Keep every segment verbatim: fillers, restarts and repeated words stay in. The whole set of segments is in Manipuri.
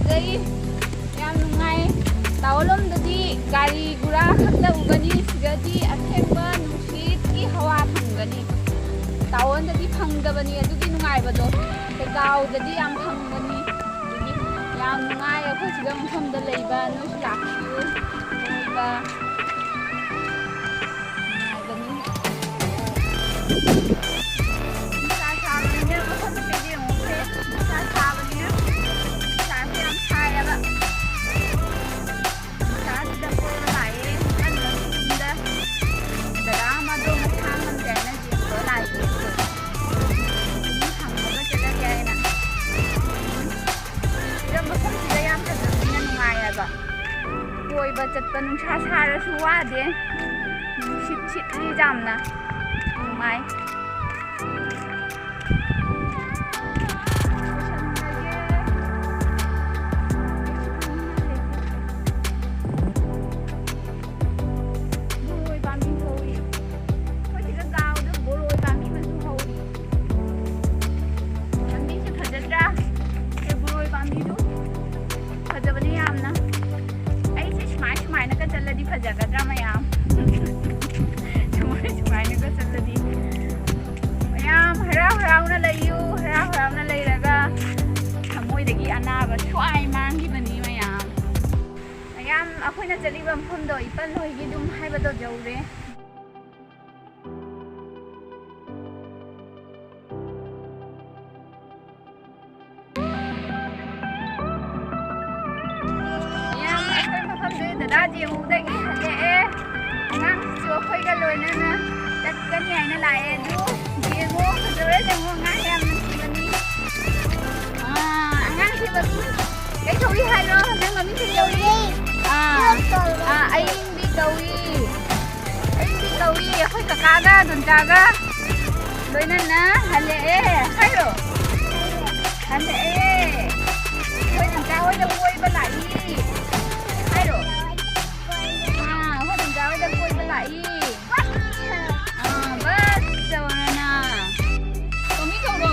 ꯐꯖꯩ, ꯌꯥꯝ ꯅꯨꯡꯉꯥꯏ꯫ ꯇꯥꯋꯣꯟꯂꯣꯝꯗꯗꯤ ꯒꯥꯔꯤ ꯒꯨꯔꯥ ꯈꯛꯇ ꯎꯒꯅꯤ, ꯁꯤꯗꯗꯤ ꯑꯁꯦꯡꯕ ꯅꯨꯡꯁꯤꯠꯀꯤ ꯍꯋꯥ ꯐꯪꯒꯅꯤ꯫ ꯇꯥꯋꯣꯟꯗꯗꯤ ꯐꯪꯗꯕꯅꯤ ꯑꯗꯨꯒꯤ ꯅꯨꯡꯉꯥꯏꯕꯗꯣ, ꯁꯦꯒꯥꯎꯗꯗꯤ ꯌꯥꯝ ꯐꯪꯕꯅꯤ꯫ ꯑꯗꯨꯒꯤ ꯌꯥꯝ ꯅꯨꯡꯉꯥꯏ ꯑꯩꯈꯣꯏ ꯁꯤꯗ ꯃꯐꯝꯗ ꯂꯩꯕ, ꯅꯣꯏꯁꯨ ꯂꯥꯛꯄꯤꯌꯨ ꯀꯣꯏꯕ꯫ ꯅꯨꯡꯉꯥꯏꯕꯅꯤ꯫ ꯅꯨꯡꯁꯥ ꯁꯥꯕꯅꯤꯅ ꯃꯐꯝꯁꯤꯗꯤ ꯌꯦꯡꯉꯨꯁꯦ꯫ ꯅꯨꯡꯁꯥ ꯁꯥꯕꯅꯤꯅ ꯅꯨꯡꯁꯥꯁꯦ ꯌꯥꯝ ꯁꯥꯏꯌꯦꯕ꯫ ꯅꯨꯡꯁꯥꯁꯤꯗ ꯀꯣꯏꯕ ꯂꯥꯛꯑꯦ꯫ ꯀꯟꯅ ꯌꯨꯝꯗ ꯗꯗꯥ ꯑꯃꯗꯣ ꯃꯁꯥ ꯉꯝꯗꯦ ꯍꯥꯏꯅ ꯌꯦꯡꯕ ꯂꯥꯛꯏ꯫ ꯑꯗꯨꯝ ꯍꯪꯉꯒ ꯆꯠꯂꯒꯦ ꯍꯥꯏꯅ꯫ ꯁꯤꯗ ꯃꯐꯝꯁꯤꯗ ꯌꯥꯝ ꯐꯖꯕꯅꯤꯅ ꯅꯨꯡꯉꯥꯏꯌꯦꯕ꯫ ꯀꯣꯏꯕ ꯆꯠꯄ ꯅꯨꯡꯁꯥ ꯁꯥꯔꯁꯨ ꯋꯥꯗꯦ꯫ ꯅꯨꯡꯁꯤꯠ ꯁꯤꯠꯂꯤ ꯌꯥꯝꯅ ꯅꯨꯡꯉꯥꯏ꯫ ꯕꯣꯔꯣꯏ ꯄꯥꯝꯕꯤ ꯍꯧꯔꯤ꯫ ꯑꯩꯈꯣꯏ ꯁꯤꯗ ꯒꯥꯎꯗ ꯕꯣꯔꯣꯏ ꯄꯥꯝꯕꯤ ꯑꯃꯁꯨ ꯍꯧꯔꯤ꯫ ꯂꯝꯕꯤꯁꯦ ꯐꯖꯗ꯭ꯔꯥ? ꯁꯦ ꯕꯣꯔꯣꯏ ꯄꯥꯝꯕꯤꯗꯨ ꯐꯖꯕꯅꯤ ꯌꯥꯝꯅ꯫ ꯑꯩꯁꯦ ꯁꯨꯃꯥꯏ ꯁꯨꯃꯥꯏꯅꯒ ꯆꯠꯂꯗꯤ ꯐꯖꯒꯗ꯭ꯔꯥ ꯃꯌꯥꯝ? ꯁꯨꯃꯥꯏ ꯁꯨꯃꯥꯏꯅꯒ ꯆꯠꯂꯗꯤ꯫ ꯃꯌꯥꯝ ꯍꯔꯥꯎ ꯍꯔꯥꯎꯅ ꯂꯩꯌꯨ꯫ ꯍꯔꯥꯎ ꯍꯔꯥꯎꯅ ꯂꯩꯔꯒ ꯊꯃꯣꯏꯗꯒꯤ ꯑꯅꯥꯕ ꯁ꯭ꯋꯥꯏ ꯃꯥꯡꯈꯤꯕꯅꯤ ꯃꯌꯥꯝ꯫ ꯃꯌꯥꯝ ꯑꯩꯈꯣꯏꯅ ꯆꯠꯂꯤꯕ ꯃꯐꯝꯗꯣ ꯏꯄꯜ ꯍꯣꯏꯒꯤ ꯌꯨꯝ ꯍꯥꯏꯕꯗꯣ ꯌꯧꯔꯦ꯫ ꯃꯌꯥꯝ ꯑꯩꯈꯣꯏ ꯃꯐꯝꯗꯨ ꯗꯗꯥ ꯖꯦꯃꯨꯗꯒꯤ ꯍꯜꯂꯛꯑꯦ꯫ ꯑꯉꯥꯡꯁꯤꯁꯨ ꯑꯩꯈꯣꯏꯒ ꯂꯣꯏꯅꯅ ꯆꯠꯀꯅꯤ ꯍꯥꯏꯅ ꯂꯥꯛꯑꯦ꯫ ꯑꯗꯨ ꯌꯦꯡꯉꯣ, ꯐꯖꯕ꯭ꯔꯥ ꯌꯦꯡꯉꯣ, ꯑꯉꯥꯡ ꯌꯥꯝ ꯅꯨꯡꯁꯤꯕꯅꯤ꯫ ꯑꯥ, ꯑꯉꯥꯡꯁꯦ ꯃꯃꯤꯡ ꯀꯩ ꯀꯧꯏ ꯍꯥꯏꯅꯣ? ꯅꯪ ꯃꯃꯤꯡ ꯀꯩ ꯀꯧꯏ? ꯑꯥ, ꯑꯥ, ꯑꯩ ꯀꯧꯏ꯫ ꯑꯩꯗꯤ ꯀꯧꯏ꯫ ꯑꯩꯈꯣꯏ ꯀꯀꯥꯒ ꯗꯣꯟꯆꯥꯒ ꯂꯣꯏꯅꯅ ꯍꯜꯂꯛꯑꯦ ꯍꯥꯏꯔꯣ? ꯍꯜꯂꯛꯑꯦ꯫ ꯑꯩꯈꯣꯏ ꯗꯣꯟꯆꯥ ꯍꯣꯏꯗ ꯀꯣꯏꯕ ꯂꯥꯛꯏ ꯍꯥꯏꯔꯣ? ꯑꯥ, ꯑꯩꯈꯣꯏ ꯗꯣꯟꯆꯥ ꯍꯣꯏꯗ ꯀꯣꯏꯕ ꯂꯥꯛꯏ꯫ ꯑꯥ, ꯕꯁ ꯇꯧꯔꯅ꯫ ꯇꯣꯃꯤ ꯀꯧꯔꯣ?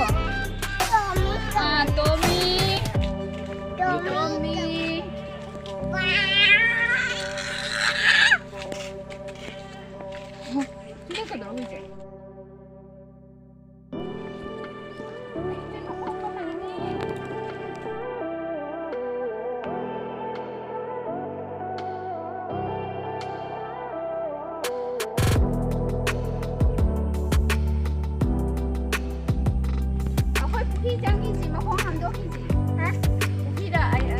ꯑꯥ, ꯇꯣꯃꯤ꯫ ꯍꯧꯖꯤꯛꯁꯦ꯫ ꯑꯩꯈꯣꯏ ꯄꯨꯈ꯭ꯔꯤ ꯆꯪꯉꯤꯁꯤ, ꯃꯈꯣꯡ ꯍꯥꯝꯗꯣꯛꯈꯤꯁꯤ꯫ ꯍꯥ? ꯄꯨꯈ꯭ꯔꯤꯗ ꯑꯩ, ꯑ,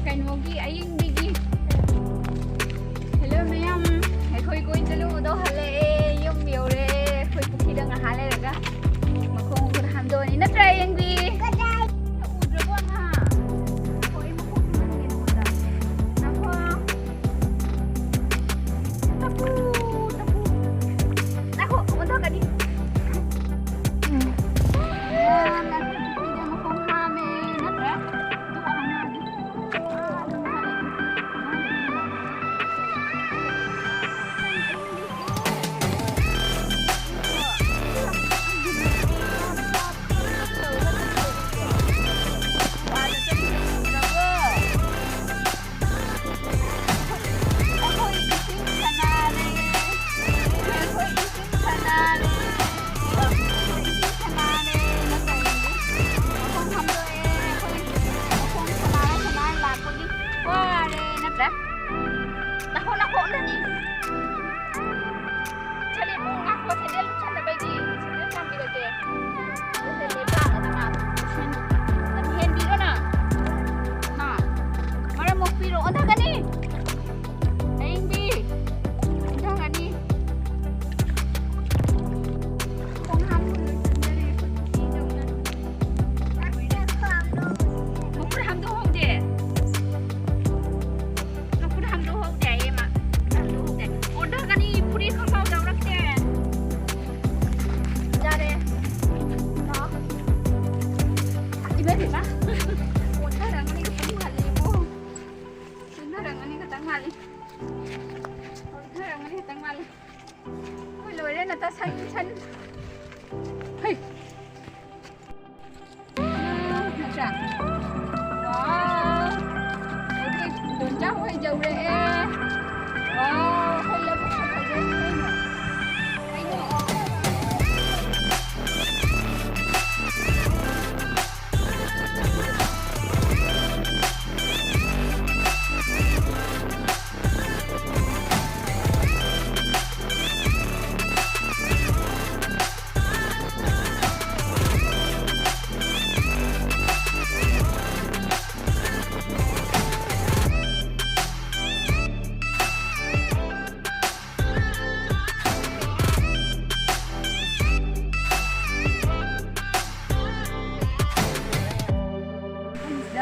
ꯀꯩꯅꯣꯒꯤ ꯑꯌꯤꯡꯕꯤꯒꯤ꯫ ꯍꯦꯜꯂꯣ ꯃꯌꯥꯝ, ꯑꯩꯈꯣꯏ ꯀꯣꯏ ꯆꯠꯂꯨꯕꯗꯣ ꯍꯜꯂꯛꯑꯦ, ꯌꯨꯝ ꯌꯧꯔꯦ꯫ ꯑꯩꯈꯣꯏ ꯄꯨꯈ꯭ꯔꯤꯗ ꯉꯥꯏꯍꯥꯛ ꯂꯩꯔꯒ ꯃꯈꯣꯡ ꯃꯈꯨꯠ ꯍꯥꯝꯗꯣꯛꯑꯅꯤ, ꯅꯠꯇ꯭ꯔꯥ ꯑꯌꯤꯡꯕꯤ? ꯎꯗ꯭ꯔꯕꯣ ꯑꯉꯥꯡ? ꯍꯣꯏ, ꯃꯈꯣꯡ ꯍꯥꯝꯒꯦ ꯅꯉꯣꯟꯗ꯫ ꯉꯥꯏꯈꯣ꯫ ꯇꯞꯄꯨ, ꯇꯞꯄꯨ꯫ ꯉꯥꯏꯈꯣ, ꯑꯣꯟꯊꯣꯛꯀꯅꯤ꯫ ꯎꯝ꯫ ꯃꯈꯣꯡ ꯍꯥꯝꯃꯦ, ꯅꯠꯇ꯭ꯔꯥ? ꯑꯗꯨꯒ ꯍꯥꯝꯃꯛꯑꯗꯤ꯫ ꯋꯥꯔꯦ ꯅꯠꯇ꯭ꯔꯥ? ꯅꯈꯣꯡ ꯅꯈꯣꯡꯗꯅꯤ꯫ ꯁꯦꯟꯗꯦꯜ ꯑꯃꯨꯛ ꯉꯥꯛꯈꯣ, ꯁꯦꯟꯗꯦꯜ ꯂꯨꯞꯁꯟꯅꯕꯒꯤ ꯁꯦꯟꯗꯦꯜ ꯊꯝꯕꯤꯔꯒꯦ꯫ ꯁꯦꯟꯗꯦꯜ ꯂꯦꯞꯄ ꯉꯥꯛꯇ ꯉꯥꯛ ꯂꯨꯞꯁꯟ-, ꯂꯝꯍꯦꯟꯕꯤꯔꯣ ꯅꯪ꯫ ꯃꯥ, ꯃꯔꯝ ꯃꯣꯛꯄꯤꯔꯣ, ꯑꯣꯟꯊꯒꯅꯤ꯫ ꯑꯌꯤꯡꯕꯤ, ꯑꯣꯟꯊꯒꯅꯤ꯫ ꯈꯣꯡ ꯍꯥꯝꯕ ꯂꯣꯏꯁꯤꯟꯖꯔꯦ ꯑꯩꯈꯣꯏ ꯄꯨꯈ꯭ꯔꯤꯗꯧꯅ꯫ ꯃꯈꯨꯠ ꯍꯥꯝꯗꯣꯛꯍꯧꯗꯦ꯫ ꯃꯈꯨꯠ ꯍꯥꯝꯗꯣꯛꯍꯧꯗꯦ ꯍꯥꯏꯌꯦ ꯃꯥ꯫ ꯍꯥꯝꯗꯣꯛꯍꯧꯗꯦ꯫ ꯑꯣꯟꯊꯒꯅꯤ, ꯐꯨꯔꯤꯠ ꯈꯪꯐꯥꯎ ꯌꯥꯎꯔꯛꯇꯦ꯫ ꯌꯥꯔꯦ꯫ ꯂꯥꯛꯑꯣ꯫ ꯏꯃꯥ ꯏꯕꯦꯝꯃ꯫ ꯑꯣꯟꯊꯔꯝꯒꯅꯤ ꯈꯤꯇꯪ ꯃꯥꯜꯂꯦ ꯏꯕꯣ꯫ ꯑꯣꯟꯊꯔꯝꯒꯅꯤ ꯈꯤꯇꯪ ꯃꯥꯜꯂꯦ꯫ ꯑꯣꯟꯊꯔꯝꯒꯅꯤ ꯈꯤꯇꯪ ꯃꯥꯜꯂꯦ꯫ ꯍꯣꯏ, ꯂꯣꯏꯔꯦ ꯅꯇ ꯁꯟ, ꯁꯟ꯫ ꯍꯩ꯫ ꯅꯠꯇ꯭ꯔꯥ? ꯋꯥꯎ! ꯑꯩꯈꯣꯏ ꯗꯣꯟꯆꯥ ꯍꯣꯏ ꯌꯧꯔꯛꯑꯦ꯫ ꯋꯥꯎ! ꯑꯩꯈꯣꯏ ꯂꯧꯕꯨꯛꯁꯦ ꯐꯖꯩ ꯀꯩꯅꯣ꯫ ꯀꯩꯅꯣ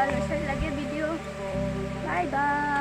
ꯂꯣꯏꯁꯤꯜꯂꯒꯦ video. Bye bye.